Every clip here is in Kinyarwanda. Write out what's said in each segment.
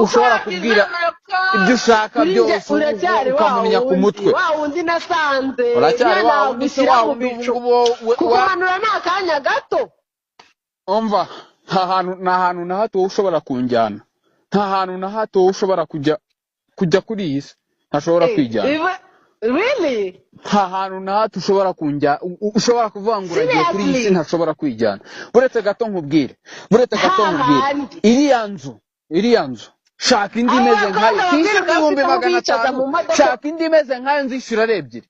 Uko ushobora kubwira wakizamuka ibyo ushaka kuri njye byose uracyari wa ukamumenya ku wundi, mutwe. wa wundi nasanze. Uracyari niyo wa wundi se? nagushyira Wa mu wundi ubu bicu ngubu wowe kuguhanura ni akanya gato. Umva, nta hantu na hato wowe ushobora kunjyana, nta hantu na hato wowe ushobora kujya kuri iyi si ntashobora kwijyana. Really? Nta hantu na hato ushobora kunjya ushobora kuvuga ngo uragiye kuri iyi si Seriously? ntashobora kwijyana. Buretse gato nkubwire, buretse gato nkubwire. Hahandi Iriya nzu, shaka indi abo imeze bakobwa nkayo tishyurwa bakwirirwa ibihumbi bafite aho magana bicaza atanu mu modoka. Shaka indi imeze nkayo nzishyura ari ebyiri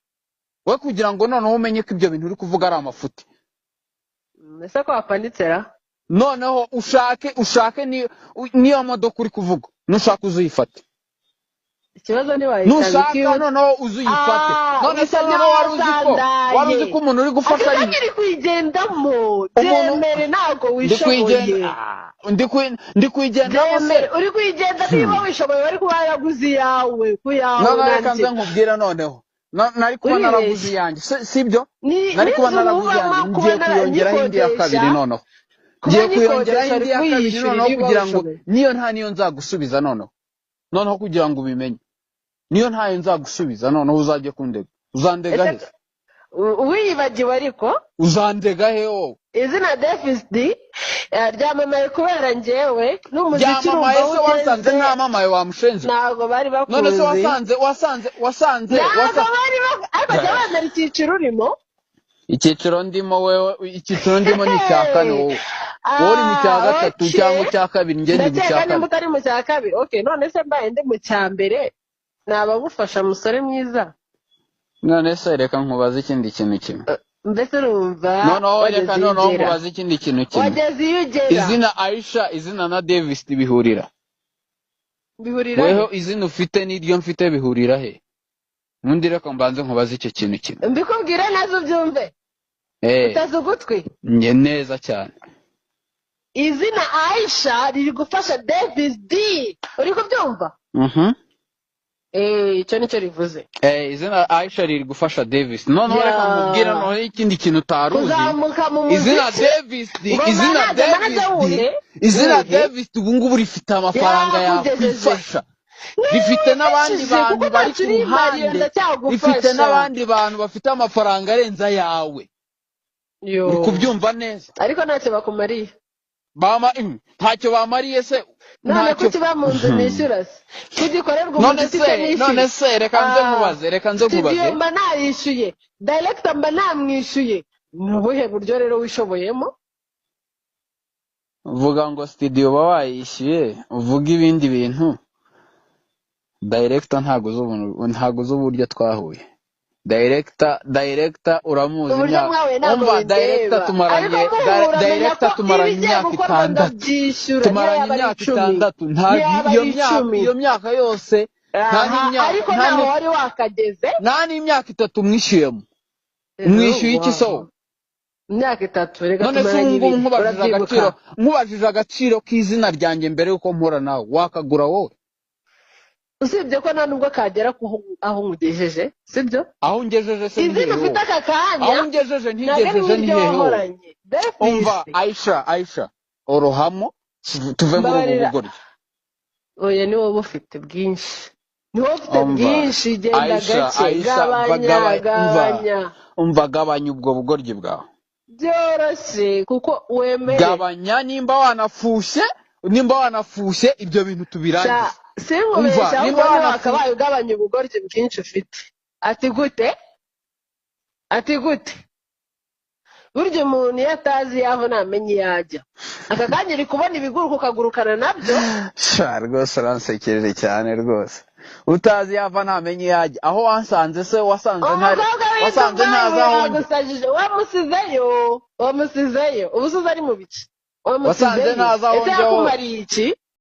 we, kugira ngo noneho umenye ko ibyo bintu uri kuvuga ari amafuti. Ese ko wapanitse ra? Noneho ushake niyo modoka uri kuvuga, nushaka uzuyifate. Ikibazo ntiwayisanga. Nushaka ikiwe noneho uzuyifate. None se wisabye noneho wari uzi ko wasandaye umuntu uri gufasha aka ari kanya uri kuyigendamo. Umuntu Byemere, ntabwo ndi wishoboye. kuyigenda, ndi kuyigendamo se? Byemere, uri kuyigenda. Niba wishoboye wari kuba yaraguze iyawe ku yawe. Noneho reka Nanjye nze nkubwire. Noneho nari kuba naraguze uribeshya. iyanjye, sibyo? Ni Nari kuba n'inzu naraguze wubamo iyanjye, kuba ngiye kuyongeraho indi ya kabiri. nyikodesha Noneho kuba ngiye kuyongeraho nyikodesha indi ari ya kabiri. kuyishyurira Noneho niba kugira ngo wishoboye. niyo nta niyo nzagusubiza. Noneho kugira ngo ubimenye, niyo ntayo nzagusubiza. Noneho uzajye kundega, uzandega Ese he? Wiyibagiwe ariko? Uzandega he wowe? Izina Davis D ryamamaye kubera njyewe n'umuziki. Urumva Ryamamaye aho se? Wasanze ugeze ntamamaye, wa mushenzi? Ntabwo bari None se bakuzi. wasanze Ntabwo bari baku, ariko jya wemera icyiciro urimo. Icyiciro ndimo wewe, icyiciro ndimo ni icya kane. Wowe uri mu cya gatatu cyangwa icya kabiri, njye ndi mu cya Ndakeka kane. nimba utari mu cya kabiri, okay. None se mbaye ndi mu cya mbere nabagufasha, musore mwiza? None se reka nkubaze ikindi kintu kimwe. Mbese urumva Noneho wageze reka iyo noneho ugera. nkubaze ikindi kintu kimwe. Wageze iyo ugera. Izina Aisha, izina na Davis bihurira Bihurira he? Weho izina ufite n'iryo mfite bihurira he? Ubundi reka mbanze nkubaze icyo kintu kimwe. Mbikubwire neza ubyumve? Eh. Uteze ugutwi? Njye neza cyane. Izina Aisha riri gufasha Davis D, uri kubyumva? Mhm. Eh, icyo nicyo rivuze. Eh, izina Aisha riri gufasha Davis. Noneho reka nkubwire noneho ikindi kintu utari uzi. Kuzamuka mu Izina muziki Davis D, ngo izina manager Davis manager D, wuhe? izina Wuhe? Davis ubu ngubu rifite amafaranga Yarakugejeje. yakwifasha, rifite n'abandi Wifashije bantu kuko bari ntacyo ku urimariye. ruhande, rifite Ndacyagufasha. n'abandi bantu bafite amafaranga arenze ayawe. Yo. Uri kubyumva neza? Ariko ntacyo bakumariye. Bama ntacyo bamariye se? None Ntacyo. kuki ba mu nzu nishyura se? Kugikorerwa None umuziki se se nishyuye? None se reka nze nkubaze, reka nze nkubaze. Studio mba nayishyuye, director mba namwishyuye. Ni ubuhe buryo rero wishoboyemo? Uvuga ngo studio uba wayishyuye, uvuga ibindi bintu. Director ntabwo uzi uburyo twahuye. Director uramuzi? Uburyo Imyaka mwahuye ntabwo umva, bindeba. director tumaranye Ariko muhura menya director ko tumaranye ibigiye imyaka gukorwa 6. ndabyishyura, niyo Tumaranye yaba ari imyaka 10, 6, nta niyo yaba iyo ari myaka 10. Iyo myaka yose nta Aha, n'imyaka ariko nta ntaho wari wakageze. Nta n'imyaka 3 mwishyuyemo. Mwishyuye iki se wowe? Imyaka 3, reka None se tumaranye ubu ngubu 2. nkubajije Urabyibuka? agaciro, nkubajije agaciro k'izina ryanjye mbere y'uko mpura nawe, wakagura wowe? Usibye ko nta nubwo kagera ku aho nkugejeje, sibyo? Aho ungejeje se ni Izina hehe ufite wowe? aka kanya Aho ungejeje, ntabwo ari ntigejeje ni nk'iryo hehe wowe? wahoranye. Umva, Davis. Aisha, Aisha, orohamo tuve muri ubu Mbabarira. bugoryi. Oya, ni wowe ufite bwinshi, ni wowe ufite Umva, bwinshi. Genda Aisha, gake. Aisha, Gabanya. umva. Gabanya. Umva, gabanya ubwo bugoryi bwawe. Byoroshye kuko wemere. Gabanya, nimba wanafushye ibyo bintu tubirangize. Sha, sinkubeshya. Umva, Ahubwo nimba niwe wanafu wakabaye ugabanya ubugoryi bwinshi ufite. Ati gute? Ati gute? Burya umuntu iyo atazi iyo ava ntamenye iyo ajya. Aka kanya uri kubona ibiguruka ukagurukana nabyo. Sha, rwose uransekeje cyane rwose. Utazi yava ntamenye iyo ajya. Aho wansanze se, wasanze ntari Umukobwa wasanze w'i ntazi Dubayi aho njya? yagusajije. Wamusizeyo, wamusizeyo. Ubu se ari mu biki? Wasanze Wamusizeyo. ntazi aho Ese njya wowe? yakumariye iki?